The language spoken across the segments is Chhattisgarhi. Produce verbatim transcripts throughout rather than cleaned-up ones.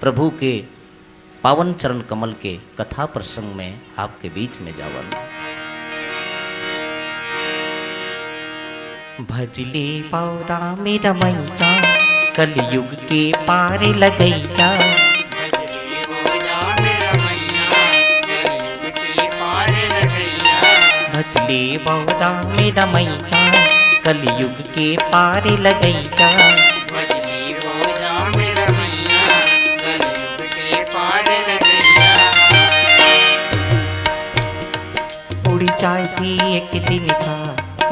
प्रभु के पावन चरण कमल के कथा प्रसंग में आपके बीच में जावन। भजले पौरा मेरा मैया, कलयुग के पार लगैया। भजले पौरा मेरा मैया, कलयुग के पार लगैया। उड़ जाही एक दिन का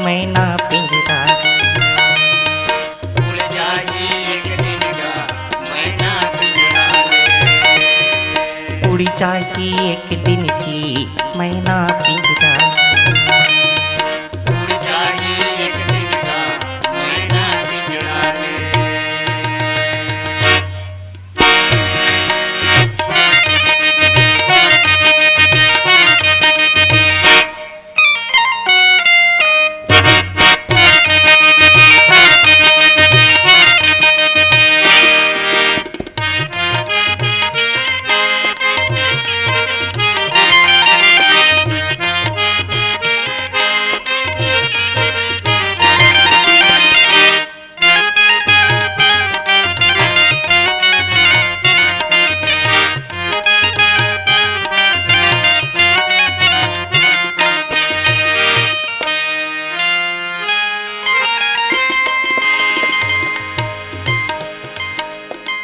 मैना पिंजरा। उड़ जाही एक दिन का मैना पिंजरा। उड़ जाही एक दिन की मैना पिंजरा। उड़ जाही एक दिन का मैना पिंजरा।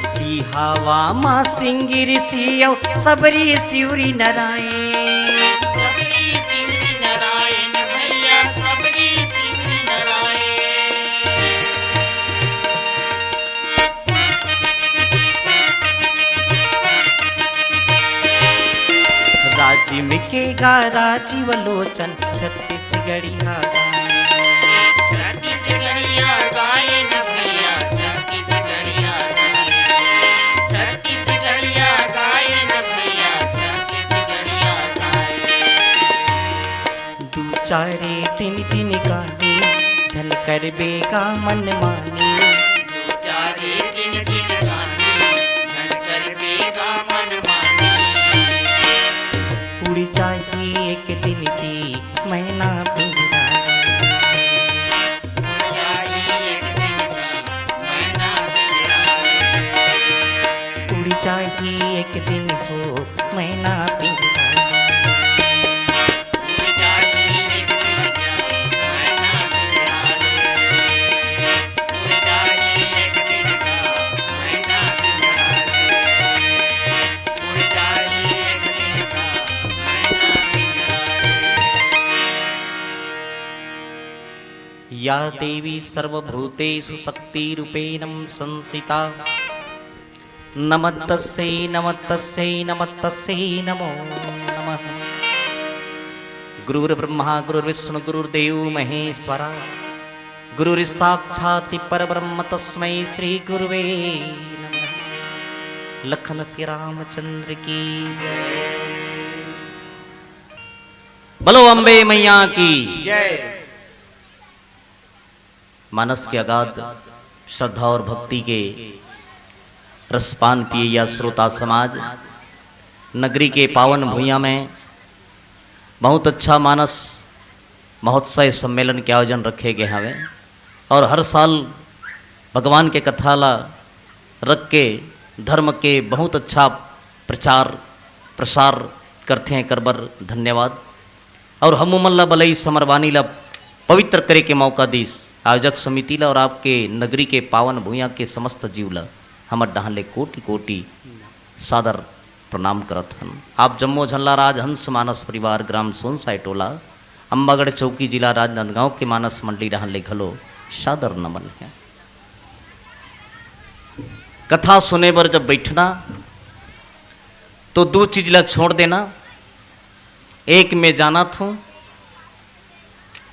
सिहावा मा सिंगिर सियौ सबरी सिउरी नराए। सबरी सिउरी नराए न भैया, सबरी सिउरी नराए। राजिम के गा राजीव लोचन छत्तीसगढ़िया गाए। छत्तीसगढ़िया गाए न भैया, छत्तीसगढ़िया गाए। छत्तीसगढ़िया गाए न भैया, छत्तीसगढ़िया गाए। दू चारे दिन जिन गानी, झन करबे गा मन मानी। दू चारे दिन जिन गानी, झन करबे गा मन मानी। उड़ जाही एक दिन की मैना पिंजरा। उड़ जाही एक दिन की मैना पिंजरा। उड़ जाही एक दिन हो मैना पिंजरा। या देवी सर्वभूतेषु शक्तिरूपेण संस्थिता। नमस्तस्यै नमस्तस्यै नमस्तस्यै नमो नमः। गुरुर्ब्रह्मा गुरुर्विष्णु गुरुर्देव महेश्वरा। गुरुर्साक्षात् परब्रह्म तस्मै श्री गुरुवे नमः। लखन श्री रामचंद्र की जय। बोलो अम्बे मैया की जय। मानस के अगाध श्रद्धा और भक्ति के रसपान पिए या श्रोता समाज, नगरी के पावन भुइयां में बहुत अच्छा मानस महोत्सव सम्मेलन के आयोजन रखे गए हवे और हर साल भगवान के कथा ला रख के धर्म के बहुत अच्छा प्रचार प्रसार करथे, एकर बर धन्यवाद। और हम उमन ला बलई समरवानी ला पवित्र करे के मौका दीस आयोजक समिति ला और आपके नगरी के पावन भुइयां के समस्त जीव ला हमर डहान ले कोटि कोटि सादर प्रणाम करत हन। आप जम्मो झन ला राजहंस मानस परिवार ग्राम सोनसाय टोला अम्बागढ़ चौकी जिला राजनांदगांव के मानस मंडली डहान ले घलो सादर नमन है। कथा सुने बर जब बैठना तो दो चीज ला छोड़ देना, एक मैं जानत हूं,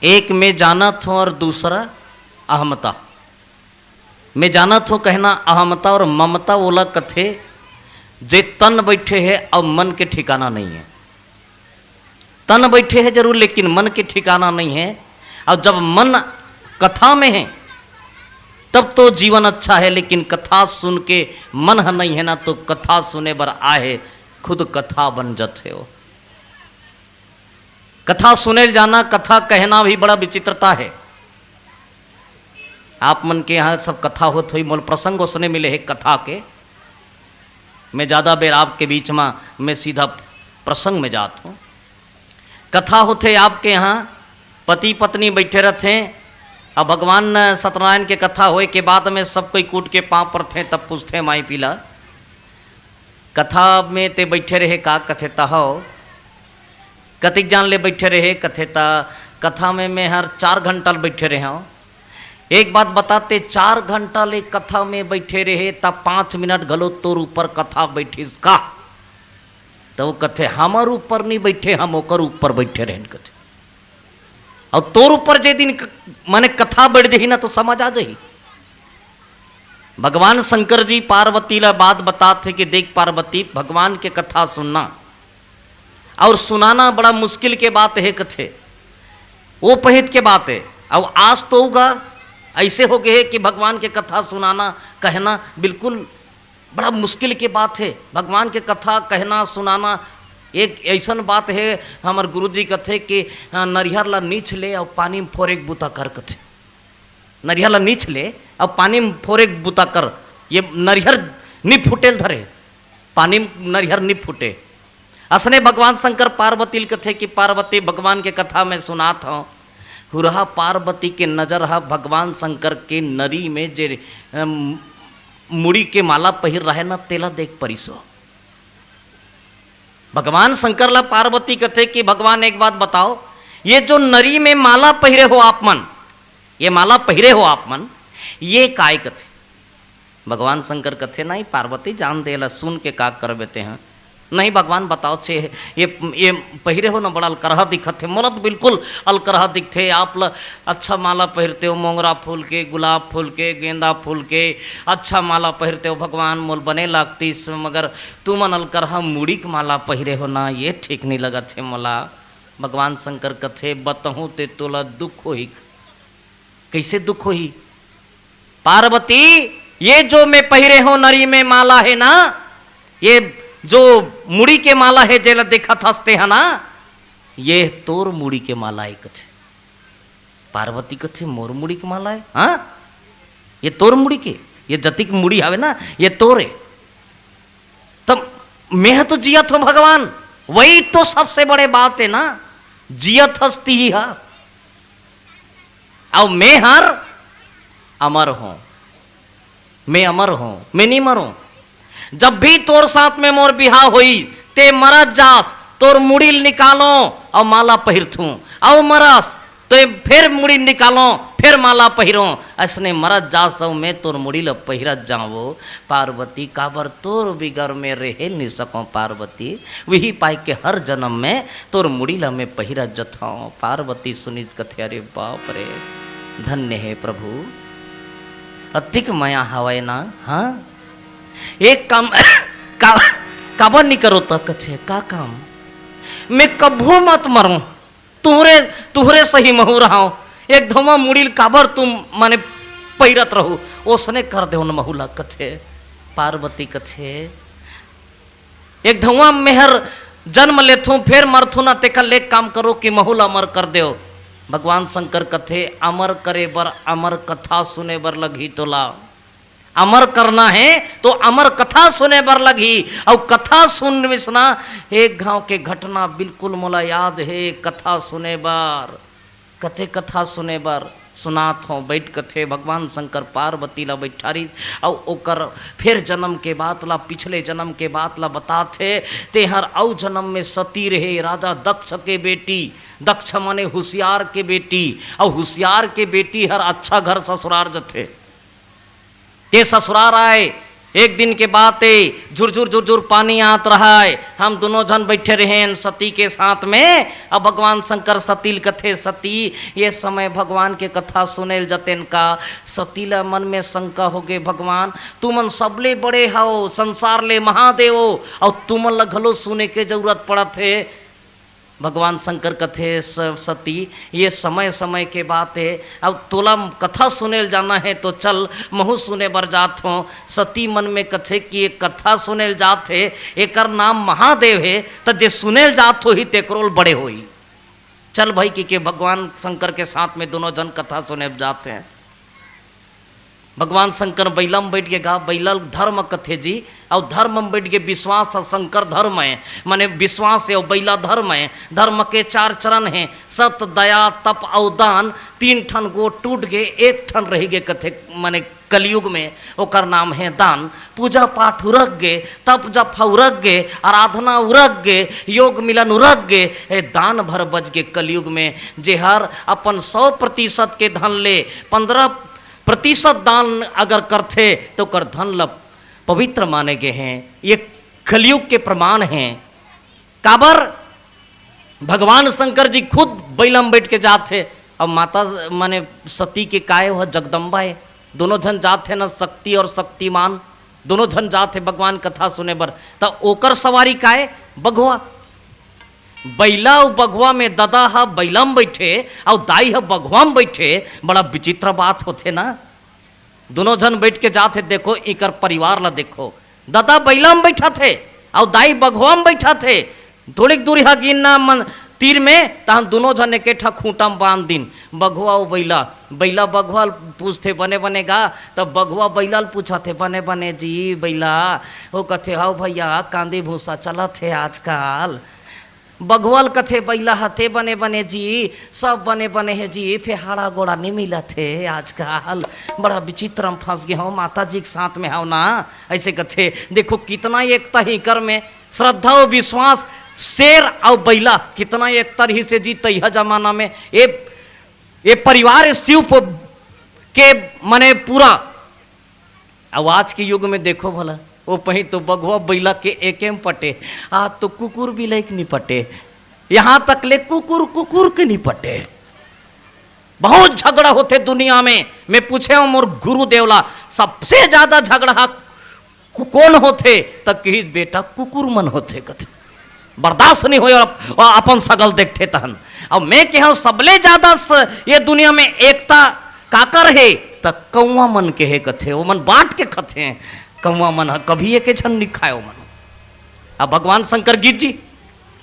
एक मैं जानत हूं और दूसरा अहमता। मैं जानत हूं कहना अहमता और ममता ओला कथे जे तन बैठे है और मन के ठिकाना नहीं है। तन बैठे है जरूर लेकिन मन के ठिकाना नहीं है। और जब मन कथा में है तब तो जीवन अच्छा है, लेकिन कथा सुन के मन ह नहीं है ना, तो कथा सुने बर आए हे, खुद कथा बन जथे हो। कथा सुने जाना, कथा कहना भी बड़ा विचित्रता है। आप मन के यहाँ सब कथा होत होही, मोल प्रसंग उसने मिले हे कथा के। मैं ज़्यादा बेर आपके बीच में, मैं सीधा प्रसंग में जात हूँ। कथा होथे आपके यहाँ, पति पत्नी बैठे रहथे, अब भगवान सत्यनारायण के कथा होए के बाद में सब कोई कूट के पाँव परथे, तब पूछथे माई पीला, कथा में ते बैठे रहे का? कथे तहव कतिक जान ले बैठे रहे? कथे त कथा में मैं हर चार घंटा ले बैठे रहे हूँ। एक बात बताते, चार घंटा ले कथा में बैठे रहे त पाँच मिनट घलो तोर ऊपर कथा बैठिस का? त वो कथे हमर ऊपर नहीं बैठे, हम ओकर ऊपर बैठे रहेन कथे। और तोर ऊपर जे दिन क-, माने कथा बैठ जही ना तो समझ आ जही। भगवान शंकर जी पार्वती ला बात बतात हे कि देख पार्वती, भगवान के कथा सुनना और सुनाना बड़ा मुश्किल के बात हे कथे, वो पहित के बात हे। अब आज तो होगा ऐसे हो गए हे कि भगवान के कथा सुनाना, कहना बिल्कुल बड़ा मुश्किल के बात हे। भगवान के कथा कहना सुनाना एक ऐसन बात हे। हमर गुरुजी कथे कि, हाँ, नरिहर ला नीच ले और पानी में फोरे के बूता कर कथे। नरिहर ला नीच ले, अब पानी में फोरे के बूता कर। ये नरिहर नी फूटेल धरे, पानी में नरिहर नी फूटे। असने भगवान शंकर पार्वती ल कथे कि पार्वती, भगवान के कथा में सुनात हूँ, हुरहा पार्वती के नजर ह भगवान शंकर के नरी में जे, अम, मुड़ी के माला पहिर रहे न, तेला देख परिस हो। भगवान शंकर ला पार्वती कथे कि भगवान, एक बात बताओ, ये जो नरी में माला पहिरे हो आप मन, ये माला पहिरे हो आप मन, ये काय कथे? भगवान शंकर कथे, नहीं पार्वती, जान दे ला, सुन के का करबे ते हैं? नहीं भगवान, बताओ छे, ये, ये पहिरे हो ना, बड़ा अलकरहा दिखत हे। मोला तो बिल्कुल अलकरहा दिखथे। आप ल अच्छा माला पहिरते हो, मोंगरा फूल के, गुलाब फूल के, गेंदा फूल के, अच्छा माला पहिरते हो भगवान, मोल बने लागतिस, मगर तुमन अलकरहा मुड़ी के माला पहिरे हो ना, ये ठीक नहीं लगत हे मोला। भगवान शंकर कथे, बतहूँ ते तोला दुख होही। कैसे दुख होही? पार्वती, ये जो मैं पहिरे हो नरी में माला हे ना, ये जो मुड़ी के माला हे, जेला देखत हस ते ह ना, ये तोर मुड़ी के माला हे कथे। पार्वती कथे, मोर मुड़ी के माला हे? हाँ, ये तोर मुड़ी के, ये जतिक मुड़ी हवे ना, ये तोर हे। तब मैं ह तो जियत हों भगवान, वही तो सबसे बड़े बात हे ना, जियत हस तिही ह। अउ मैं हर अमर हों, मैं अमर हों, मैं नहीं मरों। जब भी तोर साथ में मोर बिहाव होई, ते मरत जास, तोर मुड़ी ल निकालों अउ माला पहिरथूं, अउ मरस, तो ये फेर मुड़ी निकालों, फेर माला पहिरों। अइसने मरत जास अउ मैं तोर मुड़ी ल पहिरत जावों। पार्वती, काबर तोर बिगर में रेहे नी सकों पार्वती, उही पाय के हर जनम में तोर मुड़ी ल मैं पहिरत जथों। पार्वती सुनिस कथे, अरे बाप रे, धन्य हे प्रभु, अतिक मया हवय ना। हाँ, एक काम का, काबर नी करो त? कथे, का काम? मैं कभू मत मरों, तुहरे, तुहरे सही महू रहंव। एक धौंवा मुड़ी ल काबर तुम माने पहिरत रहू, ओसने कर देव न महू ला कथे। पार्वती कथे, एक धौंवा मेहर जन्म लेथूं, फेर मरथूं ना, तेकर ले काम करो कि महू ला अमर कर देव। भगवान शंकर कथे, अमर करे बर अमर कथा सुने बर लगही तोला। अमर करना हे तो अमर कथा सुने बर लगही। अउ कथा सुनबे ना, एक घांव के घटना बिल्कुल मोला याद हे। कथा सुने बर, कथे कथा सुने बर सुनात हों, बइठ कथे। भगवान शंकर पार्वती ला बइठारिस अउ ओकर फेर जनम के बात ला, पिछले जनम के बात ला बतात हे। तेहर अउ जनम में सती रहे, राजा दक्ष के बेटी, दक्ष माने हुसियार के बेटी, अउ हुसियार के बेटी हर अच्छा घर ससुरार जथे। के ससुरार आय, एक दिन के बात ए, झुरझुर झुरझुर पानी आत रहय, हम दूनों झन बइठे रहेन सती के साथ में। अब भगवान शंकर सती ल कथे, सती, ये समय भगवान के कथा सुने ल जतेन का? सती ल मन में शंका होगे, भगवान, तुमन सबले बड़े हव, संसार ले महादेव, अउ तुमन ल घलो सुने के जरूरत पड़त हे। भगवान शंकर कथे, "स-, सती, ये समय समय के बात हे, अब तोला कथा सुने ल जाना हे तो चल, महू सुने बर जात हों।" सती मन में कथे कि ये कथा सुने ल जात हे, एकर नाम महादेव हे, त जे सुने ल जात होही तेकरो ल बड़े होही। चल भाई, कि के भगवान शंकर के साथ में दोनों झन कथा सुने जात हे। भगवान शंकर बइला म बइठ के गा, बइला ल धर्म कथे जी, अउ धर्म म बइठ के विश्वास ह, शंकर धर्म हे, माने विश्वास हे, अउ बइला धर्म हे। धर्म के चार चरण हे, सत, दया, तप अउ दान। तीन ठन गो टूट गे, एक ठन रहि गे कथे, माने कलयुग में, ओकर नाम हे दान। पूजा पाठ उरक गे, तप जप उरक गे, आराधना उरक गे, योग मिलन उरक गे, ए दान भर बच गे कलयुग में। जेहर अपन सौ प्रतिशत के धन ले पंद्रह प्रतिशत दान अगर करथे, त ओकर धन ल पवित्र माने गे हे। ये कलयुग के प्रमाण हे। काबर? भगवान शंकर जी खुद बइला म बइठ के जात हे। अब माता, माने सती के काय, ओह जगदम्बा हे, दोनों झन जात हे ना, शक्ति अउ शक्तिमान, दोनों झन जात हे भगवान कथा सुने बर। त ओकर सवारी काय? बघवा। बइला अउ बघवा में ददा ह बइला म बइठे अउ दाई ह बघवा म बइठे, बड़ा विचित्र बात होथे ना। दोनों झन बइठ के जात हे, देखो इकर परिवार ला देखो, ददा बइला म बइठत हे अउ दाई बघवा म बइठत हे। थोड़िक दूरिहा गिन ना मन तीर में, तहन दोनों झन एके ठा खूंटा म बांध दिन, बघवा अउ बइला। बइला बघवा ल पूछथे, "बने बने गा?" त बघवा बइला ल पूछत हे, "बने बने जी बइला।" ओ कथे, "हव भइया, कांदी भूसा चलत हे आजकल।" बघवा ल कथे बइला ह, "ते बने बने जी, सब बने बने हे जी, फेर हाड़ा गोड़ा नइ मिलत हे आजकल, बड़ा विचित्र म फंस गे हंव, माता जी के साथ में हंव ना।" अइसे कथे। देखो कितना एकता हे इकर में, श्रद्धा अउ विश्वास, शेर अउ बइला, कितना एकता रहिस हे जी तइहा जमाना में। ए, ए परिवार शिव प-, के मने पूरा। अब आज के युग में देखो भला, ओ पही तो बघवा बइला के एके म पटे, आज तो कुकुर बिलई के नि पटे, यहाँ तक ले कुकुर कुकुर के नि पटे। बहुत झगड़ा होथे दुनिया में। मैं पूछे हंव मोर गुरुदेव ला, "सबसे ज्यादा झगड़ा कु-, कोन होथे?" त किहिस, "बेटा, कुकुर मन होथे," कथे। "बर्दाश्त नइ होय अप-, अपन सगा ल देखथे तहन।" अब मैं केहेंव, "सबले ज्यादा स-, ये दुनिया में एकता काकर हे?" त कौवा मन के हे, कथे। "ओमन बांट के खथे, कौवा मन ह कभी एके झन नइ खाय ओमन।" अब भगवान शंकर गिर जी,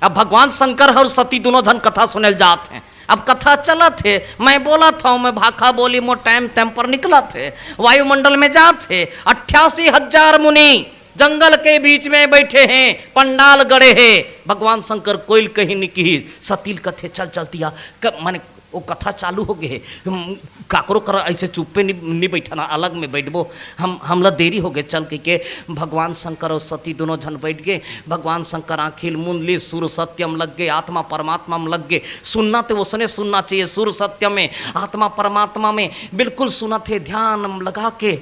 अब भगवान शंकर अउ सती दोनों झन कथा सुने ल जात हे। अब कथा चलत हे, मैं बोलत हंव, मैं भाखा बोली, मोर टाइम टेम्पर निकलत हे, वायुमंडल में जात हे। अट्ठासी हजार मुनि जंगल के बीच में बइठे हे, पंडाल गड़े हे। भगवान शंकर कोई ल कहीं नइ किहिस, सती ल कथे, "चल, चल तिया, क-, माने ओ कथा चालू हो गे हे, हम काकरो करा अइसे चुप्पे नि, नि बइठना, अलग में बइठबो, हम, हमला देरी हो गे, चल," कहिके भगवान शंकर अउ सती दोनों झन बइठ गे। भगवान शंकर आंखी ल मूंद लिस, सुर सत्य म लग गे, आत्मा परमात्मा म लग गे। सुनना ते ओसने सुनना चाहिए, सुर सत्य में, आत्मा परमात्मा में बिल्कुल सुनत हे, ध्यान लगा के।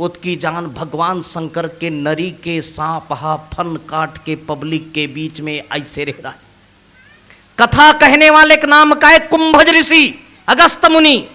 ओतकी जान भगवान शंकर के नरी के सांप हा फन काट के पब्लिक के बीच में अइसे रेहराय। कथा कहने वाले के नाम काय? कुंभज ऋषि, अगस्त मुनि।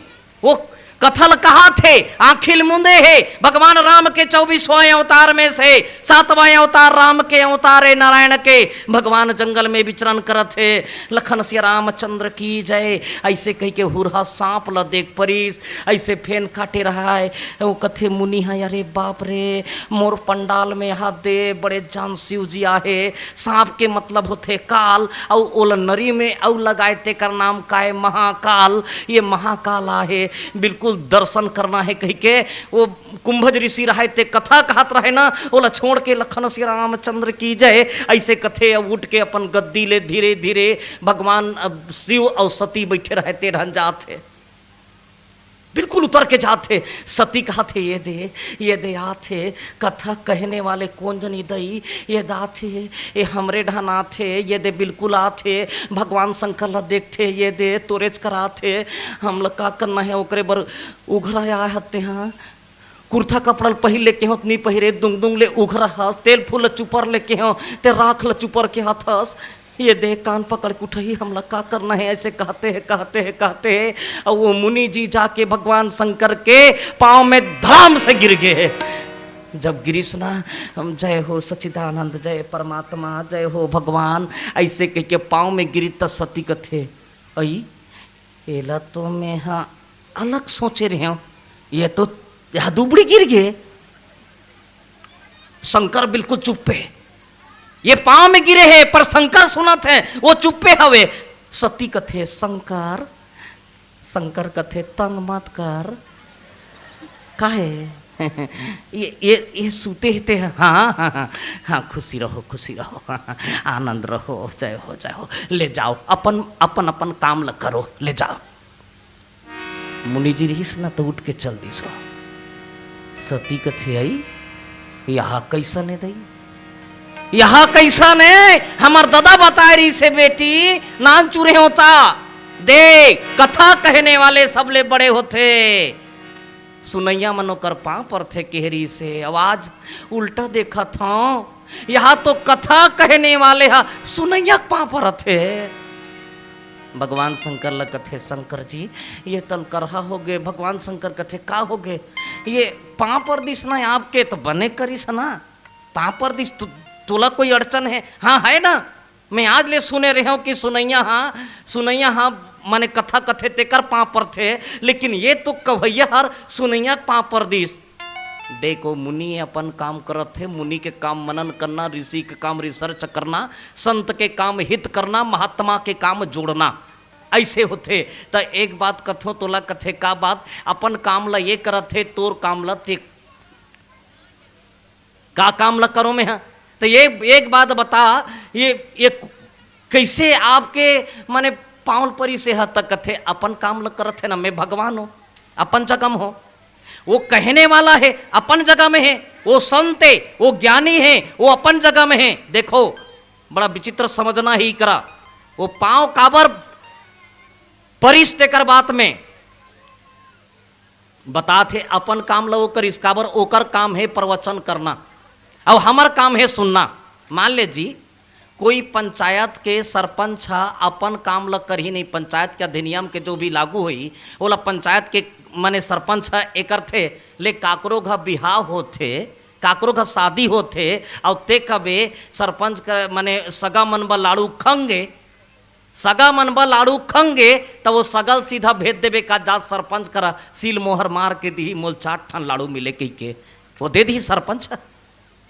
वो कथा ल कहाथे, आंखी ल मूंदे हे। भगवान राम के चौबीसों अवतार में से सातवां अवतार राम के अवतार हे, नारायण के। भगवान जंगल में विचरण करत हे। "लखन सिया रामचंद्र की जय," अइसे कहिके हुरहा सांप ल देख परिस, अइसे फेन काटे रहय। ओ कथे मुनि ह, "अरे बाप रे, मोर पंडाल में हा दे, बड़े जान शिव जी आहे।" सांप के मतलब होथे काल, अउ ओला नरी में अउ लगाय, तेकर नाम काय? महाकाल। ये महाकाल आहे, बिल्कुल दर्शन करना हे कहिके ओ कुंभज ऋषि रहय, ते कथा कहत रहय ना, ओला छोड़ के लखन सिया रामचंद्र की जय, अइसे कथे, अउ उठ के अपन गद्दी ले धीरे धीरे भगवान, अ, शिव अउ सती बइठे रहय, ते डहन जात हे। बिल्कुल उतर के जात हे। सती कहत हे, "ये दे, ये दे आत हे, कथा कहने वाले कोन जनी दई, ये दे आत हे, ये हमरे डहन आत हे, ये दे बिल्कुल आत हे, भगवान शंकर ला देखथे, ये दे तोरेच करात हे, हमला का करना हे ओकरे बर उघरा आय हते, हाँ?" कुर्ता कपड़ा ल पहिर ले केहों त नी पहिरे, दुंग दुंग ले उघरा हस, तेल फूल ल चुपर ले केहों, ते राख ल चुपर के हाथस। ये दे कान पकड़ के उठही, हमला का करना हे, अइसे कहते हे, कहते हे, कहते हे। अउ वो मुनि जी जाके भगवान शंकर के पाँव में धड़ाम से गिर गे हे। जब गिरिस ना, हम, "जय हो सच्चिदानंद, जय परमात्मा, जय हो भगवान," अइसे कहिके पाँव में गिरिस त सती कथे, "अई, एला तो मैं हा अलग सोचे रहेंव, ये तो यहाँ दुबड़ी गिर गे।" शंकर बिल्कुल चुप्पे हे, ये पाँव में गिरे हे पर शंकर सुनत हे, वो चुप्पे हवे। सती कथे, "शंकर, शंकर कथे, तंग मत कर।" "काहे?" "ये, ये, ये सूते हे ते।" "हाँ, हाँ, हाँ, हाँ, खुशी रहो, खुशी रहो, आनंद रहो, जय हो, जय हो। ले जाओ, अपन, अपन, अपन काम ल करो, ले जाओ।" मुनि जी रहिस ना, तो उठ के चल दिस। सती कथे, "अई, यहाँ कइसन हे दई? यहाँ कइसन हे? हमर ददा बताय रहिस हे बेटी, नानचुर हों त, देख, कथा कहने वाले सबले बड़े होथे।" सुनइया मन ओकर पाँव परथे, कहे रहिस हे, अब आज उल्टा देखत हों, यहाँ तो कथा कहने वाले हा सुनइया के पाँव परत हे। भगवान शंकर ल कथे, "शंकर जी, ये तल करहा हो गे।" भगवान शंकर कथे, "का हो गे?" "ये पाँव पर दिस ना आपके, तो बने करिस ना, पाँव पर दिस, तोला कोई अड़चन हे?" "हाँ, हे ना।" मैं आज ले सुने रहेंव कि सुनइया हा, सुनइया हा, माने कथा कथे तेकर पाँव परथे, लेकिन ये तो कवइया हर सुनइया के पाँव पर दिस। देखो, मुनि अपन काम करत हे, मुनि के काम मनन करना, ऋषि के काम research करना, संत के काम हित करना, महात्मा के काम जोड़ना, अइसे होथे। त एक बात कथों तोला, कथे, "का बात?" "अपन काम ल ये करत हे, तोर काम ल ते।" का काम ल करों मैं हा? त ये एक बात बता, ये, ये कइसे आपके, माने, पाँव ल परिस हे? त कथे, "अपन काम ल करत हे ना, मैं भगवान हों, अपन जगह में हों।" वो कहने वाला हे, अपन जगह में हे, वो संत हे, वो ज्ञानी हे, वो अपन जगह में हे। देखो, बड़ा विचित्र समझना हे इकरा। वो पाँव काबर परिस तेकर बात में बतात हे, अपन काम ल वो करिस, काबर ओकर काम हे प्रवचन करना, अउ हमर काम हे सुनना। मान ले जी, कोई पंचायत के सरपंच ह अपन काम ल करही नहीं, पंचायत के अधिनियम के जो भी लागू होही, ओला पंचायत के, माने, सरपंच ह ए करथे, ले काकरो घ बिहाव होथे, काकरो घ शादी होथे, अउ ते कबे सरपंच क, माने, सगा मन बर लाड़ू खंगे, सगा मन बर लाड़ू खंगे, त वो सगा ल सीधा भेज देबे का, "जा सरपंच करा, सील मोहर मार के दिही, मोल चार ठन लाड़ू मिले," कहिके, वो दे दिही सरपंच ह।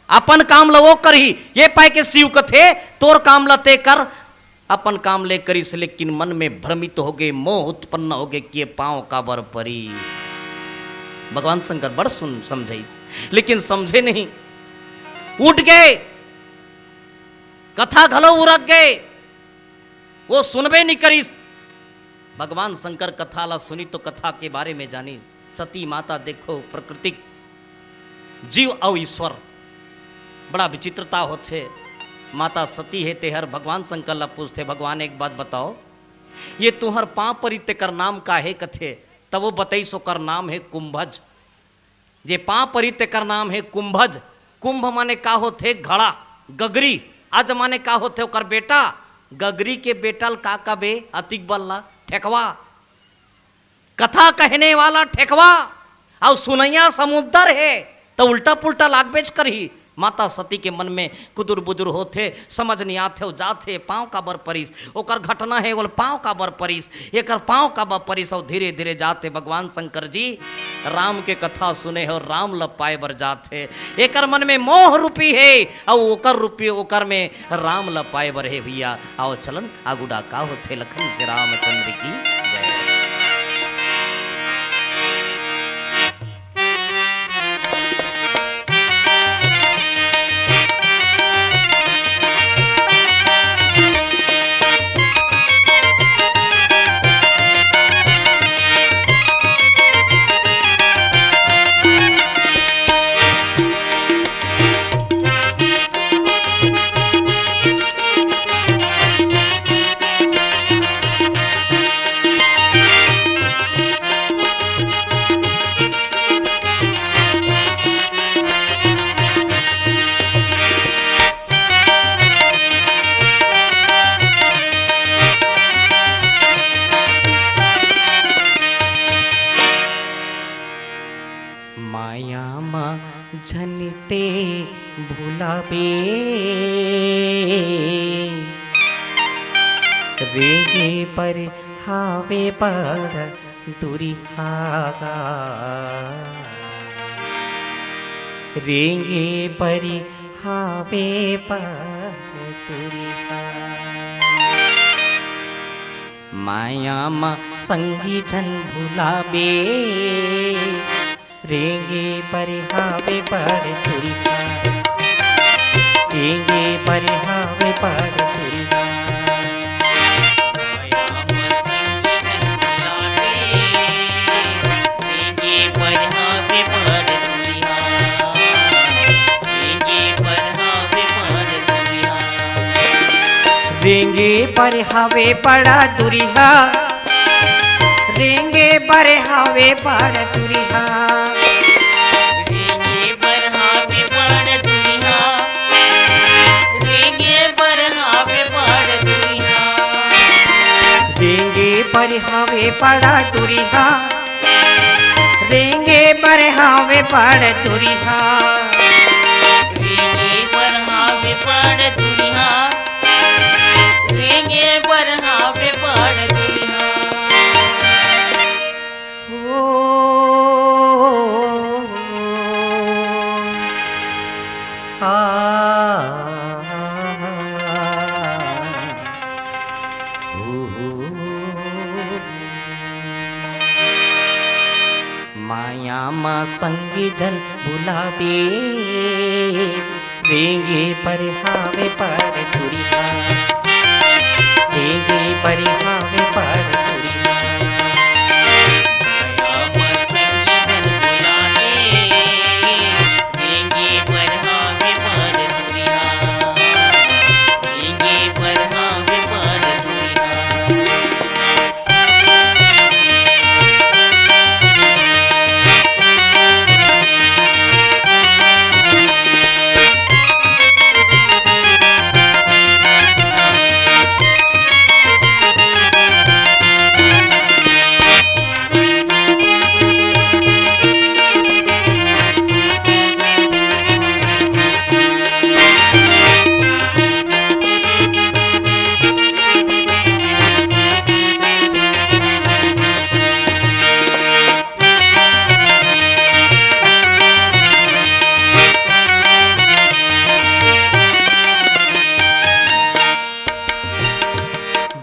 अपन काम ल वो करही, ये पाय के शिव कथे, "तोर काम ल ते कर।" अपन काम ले करिस, लेकिन मन में भ्रमित होगे, मोह उत्पन्न होगे कि ये पाँव काबर परी। भगवान शंकर बड़ सुन समझाइस, लेकिन समझे नहीं, उठ गे, कथा घलो उरक गे, वो सुनबे नहीं करिस। भगवान शंकर कथा ला सुनी तो कथा के बारे में जानी। सती माता देखो, प्रकृतिक जीव अउ ईश्वर, बड़ा विचित्रता होथे। माता सती हे, तेहर भगवान शंकर ला पूछथे, "भगवान, एक बात बताओ, ये तुहर पाँव परी तेकर नाम का हे?" कथे, तब वो बतइस, "ओकर नाम हे कुंभज।" जे पाँव परी तेकर नाम हे कुंभज। कुंभ माने का होथे? घड़ा। गगरी। अज माने का होथे? ओकर बेटा। गगरी के बेटा ल का कबे? अतिक बल्ला, ठेकवा। कथा कहने वाला ठेकवा अउ सुनइया समुद्र हे, त उल्टा पुल्टा लागबेच करही। माता सती के मन में कुदुर बुदुर होथे, समझ नहीं आथे, अउ जाथे, पाँव काबर परिस, ओकर घटना हे, ओल पाँव काबर परिस, एकर पाँव काबर परिस, अउ धीरे धीरे जाथे। भगवान शंकर जी राम के कथा सुने हे, राम ल पाए बर जाथे। एकर मन में मोह रूपी हे, अउ ओकर रूपी, ओकर में राम ल पाए बर हे। भैया, आओ चलन आगू डा का होथे लखन से रामचंद्र की जय। पे रेंगे पर हावे बड़ दुरिहा। रेंगे पर हावे बड़ दुरिहा। माया म संगी झन भुलाबे, रेंगे पर हावे बड़ दुरिहा। रेंगे पर हावे बड़ दुरिहा। माया म संगी झन भुलाबे, रेंगे पर हावे बड़ दुरिहा। रेंगे पर हावे बड़ दुरिहा। रेंगे पर हावे बड़ दुरिहा। रेंगे बर हावे बड़ दुरिहा। रेंगे बर हावे बड़ दुरिहा। रेंगे बर हावे बड़ दुरिहा। रेंगे बर हावे बड़ दुरिहा। रेंगे बर हावे बड़ दुरिहा। रेंगे बर हावे बड़ दुरिहा। रेंगे बर हावे बड़ दुरिहा। ओ, आ, ओ, ओ। माया म संगी झन भुलाबे, रेंगे पर हावे बड़ दुरिहा। रेंगे पर हावे बड़ दुरिहा। माया म संगी झन भुलाबे, रेंगे पर हावे बड़ दुरिहा। रेंगे पर हावे बड़ दुरिहा।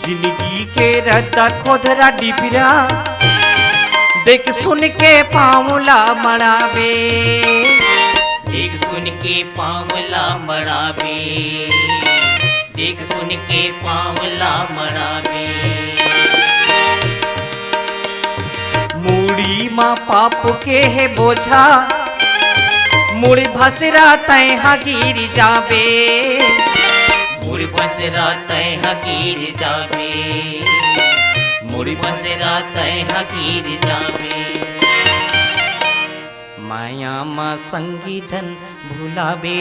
जिनगी के रद्दा खोधरा डिबरा, देख सुन के पाँव ला मड़ाबे। देख सुन के पाँव ला मड़ाबे। देख सुन के पाँव ला मड़ाबे। मुड़ी म पाप के हे बोझा, मुड़ भसरा तैं ह गिर जाबे। मुड़ भसरा तैं ह गिर जाबे। मुड़ भसरा तैं ह गिर जाबे। माया म संगी झन भुलाबे,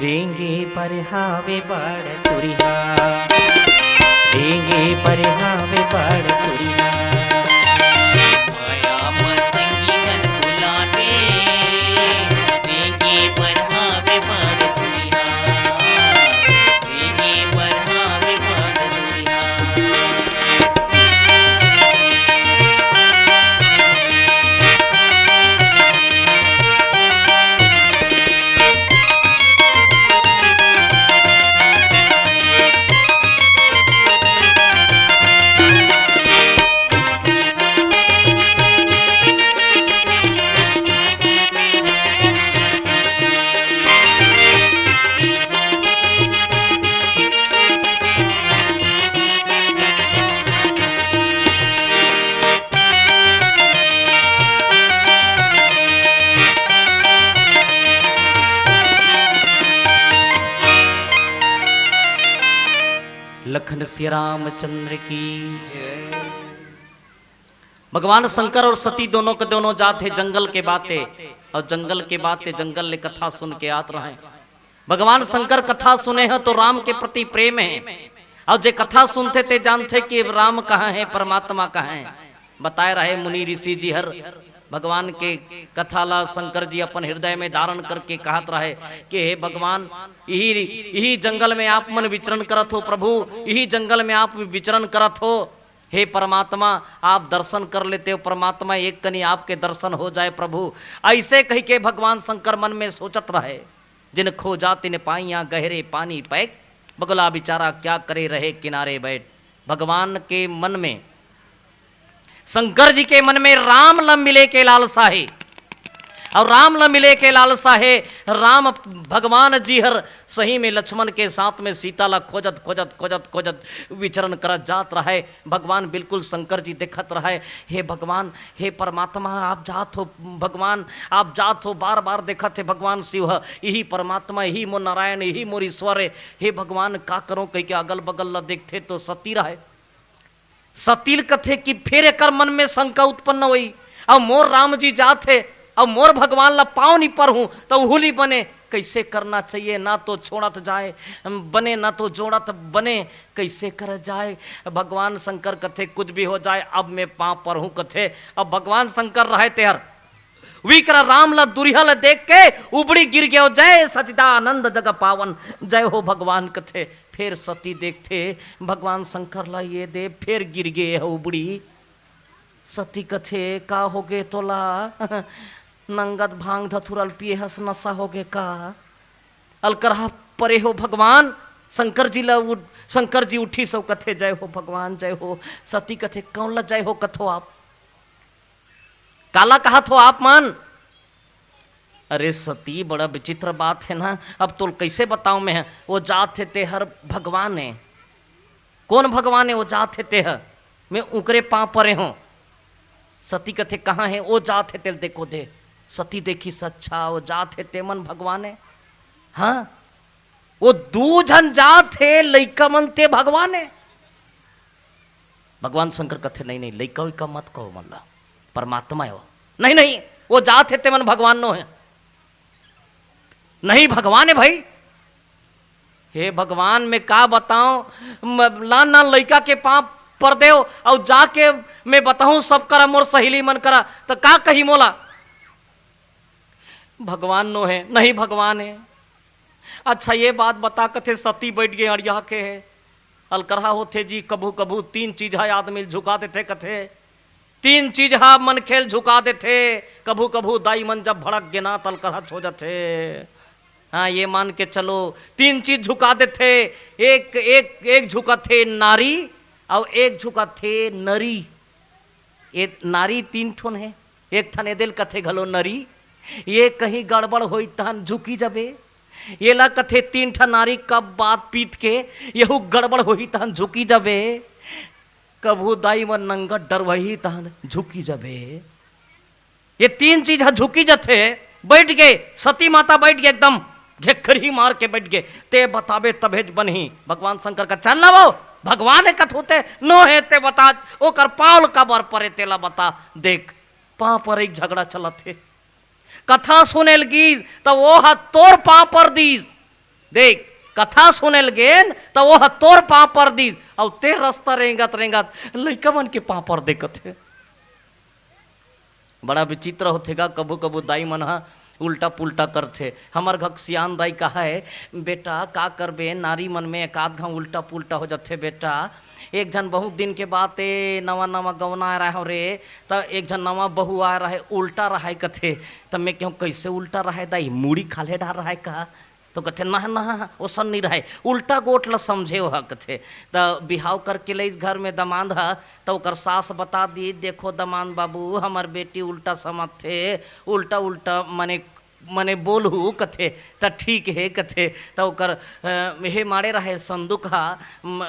रेंगे पर हावे बड़ दुरिहा। रेंगे पर हावे बड़ दुरिहा। माया म संगी झन भुलाबे, रेंगे पर हावे बड़ दुरिहा। रेंगे पर हावे बड़ दुरिहा। लखन सिया रामचंद्र की। भगवान शंकर और सती दोनों के दोनों जात हे जंगल के बाते, और जंगल के बाते जंगल ले कथा सुन के आत रहे। भगवान शंकर कथा सुने हैं तो राम के प्रति प्रेम है, और जे कथा सुनथे ते जानथे कि राम कहाँ है, परमात्मा कहाँ है। बताए रहे मुनि ऋषि जी हर भगवान के कथा ला शंकर जी अपन हृदय में धारण करके कहत रहे कि हे भगवान, इही इही जंगल में आप मन विचरण करत हो प्रभु, इही जंगल में आप विचरण करत हो। हे परमात्मा, आप दर्शन कर लेते हो परमात्मा, एक कनी आपके दर्शन हो जाए प्रभु। ऐसे कहि के भगवान शंकर मन में सोचत रहे। जिन खोजा तिन पाइया गहरे पानी पैठ, बगला बिचारा क्या करे रहे किनारे बैठ। भगवान के मन में, शंकर जी के मन में राम ल मिले के लालसा हे। और राम ल मिले के लालसा हे। राम भगवान जी हर सही में लक्ष्मण के साथ में सीता ला खोजत खोजत खोजत खोजत विचरण करत जात रहे। भगवान बिल्कुल शंकर जी देखत रहे, हे भगवान, हे परमात्मा, आप जात हो भगवान, आप जात हो, बार बार देखत हे भगवान शिव ह, इही परमात्मा, इही मोर नारायण, इही मोर ईश्वर हे। हे भगवान, का करो कहि के अगल बगल ल देखथे तो सती रहे। सती ल कथे कि फेर एकर मन में शंका उत्पन्न होई, अब मोर राम जी जात हे, अब मोर भगवान ला पाँव नी परहूं त उहुली बने, कैसे करना चाहिए, ना तो छोड़त जाए बने, ना तो जोड़त बने, कैसे कर जाए। भगवान शंकर कथे कुछ भी हो जाए, अब मैं पाँव परहूं कथे। अब भगवान शंकर रहे तेहर विकरा राम ला दुरिहा ला देख के उबड़ी गिर गयो, जय सचिदानंद जग पावन, जय हो भगवान कथे। फेर सती देखथे भगवान शंकर ला, ये दे फेर गिर गे ह उबड़ी। सती कथे का होगे तोला? नंगत भांग धथुरल पिए हस, नशा होगे का? अलकरहा परे हो भगवान। शंकर जी ला उठ, शंकर जी उठी सो कथे, जय हो भगवान, जय हो। सती कथे कौन ला जय हो कथो आप? काला कहत हो आप मन? अरे सती, बड़ा विचित्र बात हे ना, अब तोल कैसे बताओ मैं? वो जात हे तेहर भगवान हे। कौन भगवान हे? वो जात हे तेह, मैं उकरे पाँव परे हों। सती कथे कहाँ हे? वो जात हे तेल देखो दे। सती देखिस, अच्छा वो जात हे ते मन भगवान हे। हाँ, वो दू झन जात हे लइका मन ते भगवान हे। भगवान शंकर कथे नहीं नहीं, लइका उइका मत कहो मन ला, परमात्मा हे वो। नहीं नहीं, वो जात हे ते मन भगवान नो हे। नहीं भगवान हे भाई। हे भगवान, मैं का बताओं, लान लान लइका के पाँव पर देव, अउ जाके मैं बताहूं सब करा, मोर सहेली मन करा, त का कही मोला? भगवान नो हे, नहीं भगवान हे। अच्छा ये बात बता, कथे सती बैठ गे अड़िया के हे। अलकरहा होथे जी, कभू कभू तीन चीज ह आदमी ल झुका देथे कथे। तीन चीज ह मनखे ल झुका देथे। कभू कभू दाई मन जब भड़क गे ना, त अलकरहा हो जथे। हाँ, ये मान के चलो, तीन चीज झुका देथे। एक एक एक झुकथे नारी, अउ एक झुकथे नरी। ये नारी तीन ठोन हे, एक ठन एदे ल कथे घलो नरी। ये कहीं गड़बड़ होई तहन झुकी जबे। ये ला कथे तीन ठन नारी कब बात पीत के, यहू गड़बड़ होई तहन झुकी जबे। कभू दाई मन नंगत डरवही तहन झुकी जबे। ये तीन चीज ह झुकी जथे। बैठ गे, सती माता बैठ गे एकदम घेखरही मार के बैठ गे। ते बताबे तभेच बनही। भगवान शंकर का चल ना वो, भगवान हे कथों ते, नो हे ते बता, ओकर पाँव ल काबर परे तेला बता। देख, पाँव परे के झगड़ा चलत हे। कथा सुने ल गीस त वो ह तोर पाँव पर दीस। देख, कथा सुने ल गेन त वो ह तोर पाँव पर दीस, अउ ते रस्ता रेंगत रेंगत लइका मन के पाँव पर देखत हे। बड़ा विचित्र होथे गा, कभू कभू दाई मन ह उल्टा पुल्टा करथे। हमर घर सियान दाई कहा हे, बेटा का करबे, नारी मन में एकाध घांव उल्टा पुल्टा हो जथे बेटा। एक झन बहुत दिन के बात ए, नवा नवा गवना आय रहे रे, त एक झन नवा बहू आय रहे, उल्टा रहे कथे। त मैं कहूं, कैसे उल्टा रहे दाई, मुड़ी खाल्हे डार रहे का? तो कथे, ना ना, ओसन नी रहे, उल्टा गोठ ल समझे ओह कथे। त बिहाव करके लइस घर में दमांद ह, त ओकर सास बता दी, देखो दमांद बाबू, हमर बेटी उल्टा समझथे, उल्टा उल्टा मने मने बोलहू कथे, त ठीक हे कथे। त ओकर अ, हे माड़े रहे संदूक ह, म,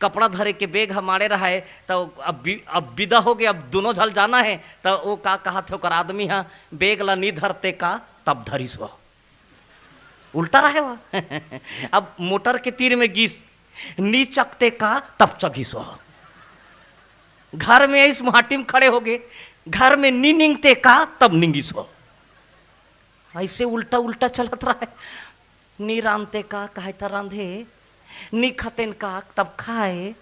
कपड़ा धरे के बेग ह माड़े रहे। त अब बि-, अब बिदा हो गे, अब दुनों झल जाना हे। त ओ का कहत हे ओकर आदमी ह, बेग ल नी धरते का, तब धरिस वह। उल्टा रहे वह। अब मोटर के तीर में गीस, नी चकते का, तब चघिस वह। घर में आइस, माटी में खड़े हो गे, घर में नी निंगते का, तब निंगिस वह। ऐसे उल्टा उल्टा चलत रहे। नी रांधते का, कहे त रांधे, नी खतेन का, तब खाए।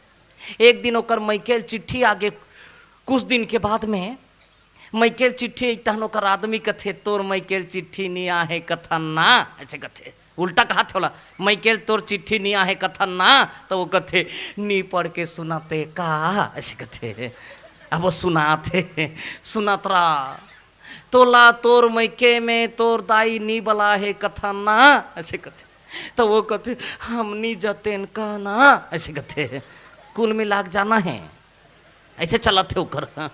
एक दिन ओकर मइके ल चिट्ठी आगे, कुछ दिन के बाद में, मइकेल चिट्ठी, एक तहन ओकर आदमी कथे, "तोर मइकेल चिट्ठी नी आहे कथन ना," ऐसे कथे। उल्टा कहा थे ओला, "मइकेल तोर चिट्ठी नी आहे कथन ना," तो वो कथे, "नी पढ़ के सुनाते का," ऐसे कथे। अब वो सुनाथे, "सुनात रहा, तोला तोर मइके में तोर दाई नी बला हे कथन ना," ऐसे कथे। तो वो कथे, "हम नी जतेन का ना," ऐसे कथे। कुल मिला के जाना है, ऐसे चलत हे ओकर।